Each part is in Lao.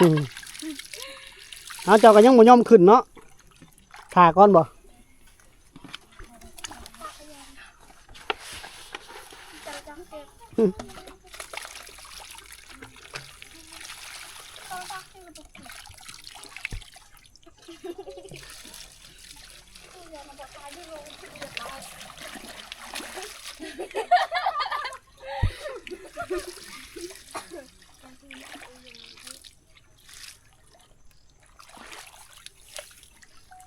ອືມ ເອົາ ເຈົ້າກໍຍັງບໍ່ຍອມຂຶ້ນເນາະ ຖ້າກ່ອນບໍ່?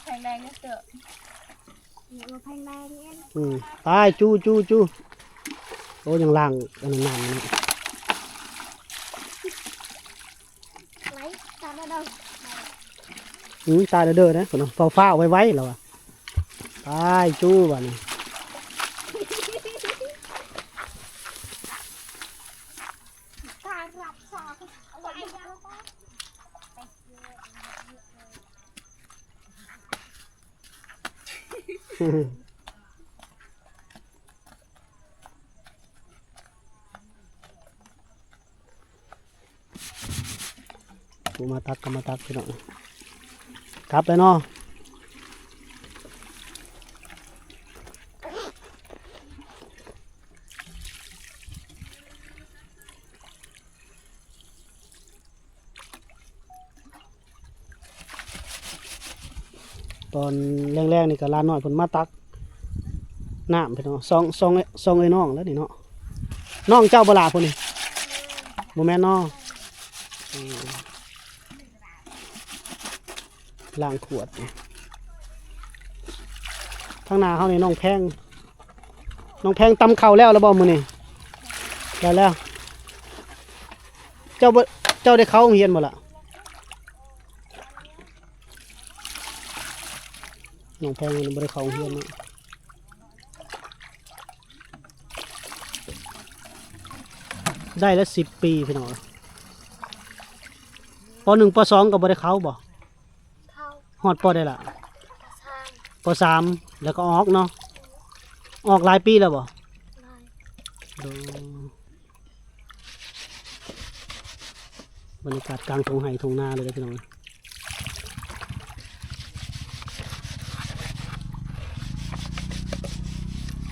ແພງແດງເດີ ແພງແດງນີ້ ອືມ ໄປ ຈູ ຈູ ຈູ ໂອ້ ຍັງລ້າງອັນນັ້ນນ້ຳຢູ່ເນາະ ໄຫຼ ຕາຍແລ້ວເດີ ອືມ ຕາຍແລ້ວເດີນະ ເພິ່ນວ່າ ຟ້າວໆ ໄວໆ ລາວວ່າ ໄປ ຈູ ບາດນີ້. ຜູ້ມາຕັກກໍມາຕັກ ພີ່ນ້ອງ ກັບແລ້ວເນາະ. ຕອນແລງໆ ນີ້ກໍຫຼານນ້ອຍເພິ່ນມາຕັກນ້ຳ ພີ່ນ້ອງ ສອງ ສອງ ສອງເອື້ອຍນ້ອງແລ້ວນີ້ເນາະ. ນ້ອງເຈົ້າບໍ່ລະຜູ້ນີ້? ບໍ່ແມ່ນເນາະ ອືມ. ລ້າງຂວດ ທາງໜ້າເຮົານີ້ນ້ອງແພງ ນ້ອງແພງຕຳເຂົ້າແລ້ວລະບໍ່ມື້ນີ້? ແລ້ວ ແລ້ວ ເຈົ້າບໍ່ ເຈົ້າໄດ້ເຂົ້າໂຮງຮຽນບໍ່ລະ? ນ້ອງແພງຍັງບໍ່ໄດ້ເຂົ້າໂຮງຮຽນເນາະ. ໄດ້ລະສິບປີພີ່ນ້ອງ. ປໍໜຶ່ງ ປໍສອງ ກໍບໍ່ໄດ້ເຂົ້າບໍ່? ເຂົ້າ. ຮອດປໍໃດລະ? ປໍສາມ. ປໍສາມ ແລ້ວກໍອອກເນາະ. ອອກຫຼາຍປີແລ້ວບໍ່? ຫຼາຍ. ໂດຍ. ບັນຍາກາດກາງທົ່ງໄຮ່ທົ່ງນາເລີຍເດີພີ່ນ້ອງ.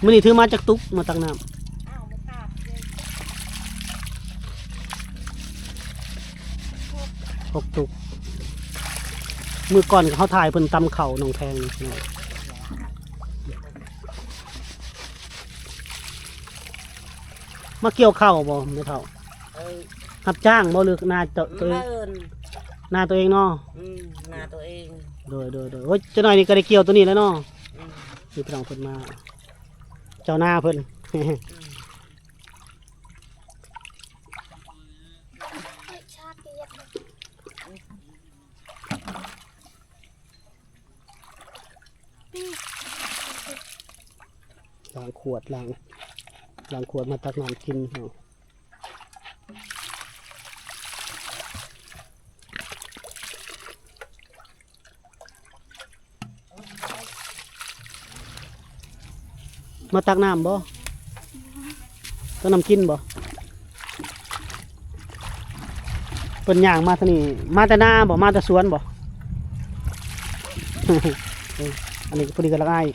ມື້ນີ້ຖືມາຈັກຕຸກມາຕັກນ້ຳ? ຫົກຕຸກ. ມື້ກ່ອນເຮົາຖ່າຍເພິ່ນຕຳເຂົ້າໜອງແພງນີ້ພີ່ນ້ອງ. ມາກ່ຽວເຂົ້າບໍ່ແມ່ເຖົ້າ? ເອີ ຮັບຈ້າງບໍ່ ຫຼືນາໂຕ ໂຕເອງ? ນາໂຕເອງເນາະ. ອືມ ນາໂຕເອງ. ໂດຍ ໂດຍ ໂດຍ. ໂອ້ຍ ຈັກໜ້ອຍນີ້ກໍໄດ້ກ່ຽວໂຕນີ້ແລ້ວເນາະ. ອືມ ນີ້ພີ່ນ້ອງເພິ່ນມາ ເຈົ້ານາເພິ່ນ. ອືມ. ລ້າງຂວດ ລ້າງ ລ້າງຂວດມາຕັກນ້ຳກິນເນາະ. ມາຕັກນ້ຳບໍ່? ຕັກນ້ຳກິນບໍ່? ເພິ່ນຍ່າງມາທາງນີ້ ມາແຕ່ນາບໍ່? ມາແຕ່ສວນບໍ່? ເອີ ອັນນີ້ພໍດີກັນລະອ້າຍ.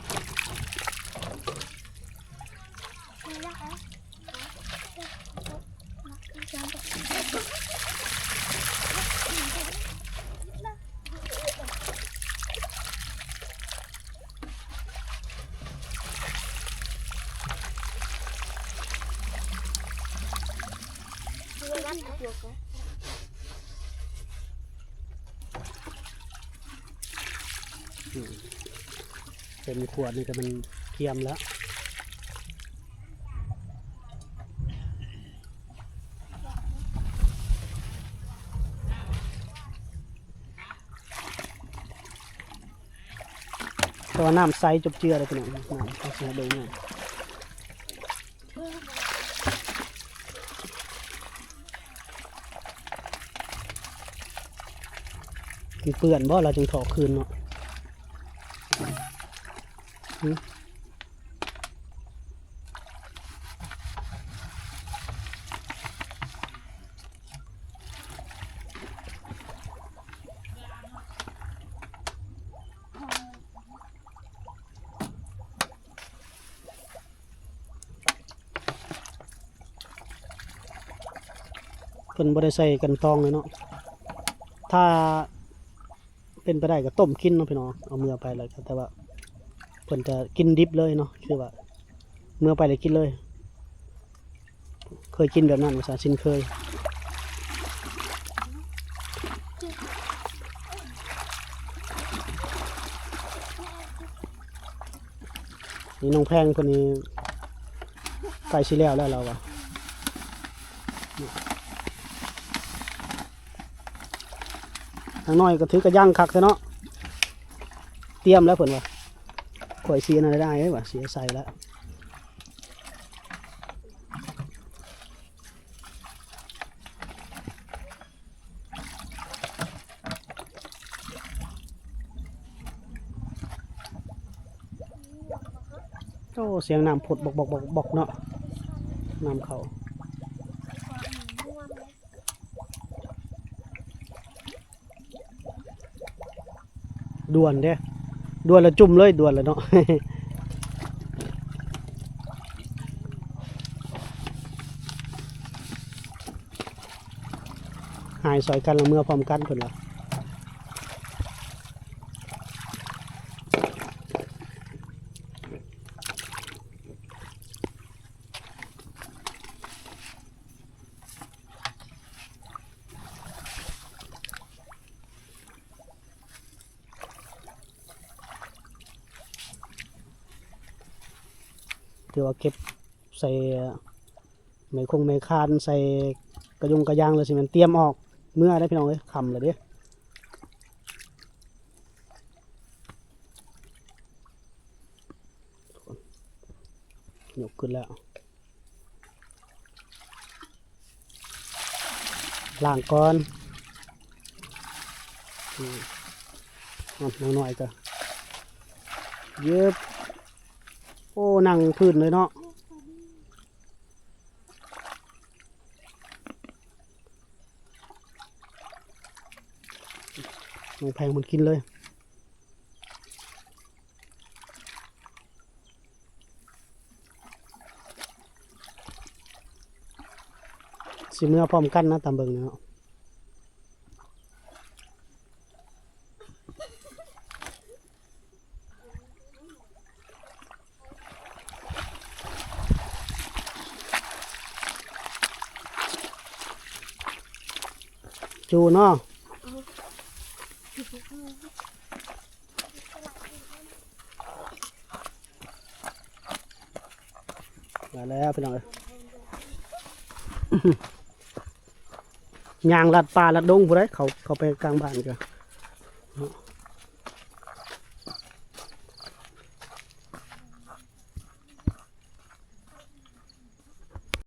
ອືມ ເຕັມຂວດນີ້ກໍແມ່ນກຽມແລ້ວ. ແຕ່ວ່ານ້ຳໃສຈົບເຈືອເດ້ພີ່ນ້ອງ ນ້ຳເຂົາຊິໃຫ້ເບິ່ງນ້ຳ. ມັນເປື້ອນບໍ່ ລາວຈຶ່ງຖອກຄືນເນາະ. ຫື? พิ่นบ่ได้ใส่กันตองเลยเนาะ ถ้าเป็นไปได้ก็ต้มกินเนาะพี่น้อง เอาเมือไปแล้วก็ แต่ว่าเพิ่นจะกินดิบเลยเนาะ คือว่าเมือไปแล้วกินเลย เคยกินแบบนั้นว่าซั่น ซินเคย นี่น้องแพงเพิ่นนี่ใกล้สิแล้วแล้วลาวว่า นางน้อยก็ถือกะยังคักแท้เนาะ เตรียมแล้วเพิ่นว่า ข่อยสิอันนั้นได้ว่า สิใส่แล้ว โอ้ เสียงน้ำผุดบกๆๆๆ เนาะ น้ำเข้า ด่วนเด้ ด่วนแล้วจุ่มเลย ด่วนแล้วเนาะ หายซอยกันแล้วเมือพร้อมกันเพิ่นว่า ถือว่าเก็บใส่ไม้คงไม้คาน ใส่กะยงกะยางแล้วสิแม่นเตรียมออกเมือได้พี่น้องเอ้ย ค่ำแล้วเด้ ยกขึ้นแล้ว ล้างก่อน อืม อ่ะ น้องน้อยก็ เยิบ โอ้ นั่งพื้นเลยเนาะ น้องแพงมันกินเลย สิเมือพร้อมกันนะ ตามเบิ่งนี่เนาะ จูเนาะ มาแล้วพี่น้องเอ้ย ย่างลัดป่าลัดดงพุ้นเด้ เขา เขาไปกลางบ้านก็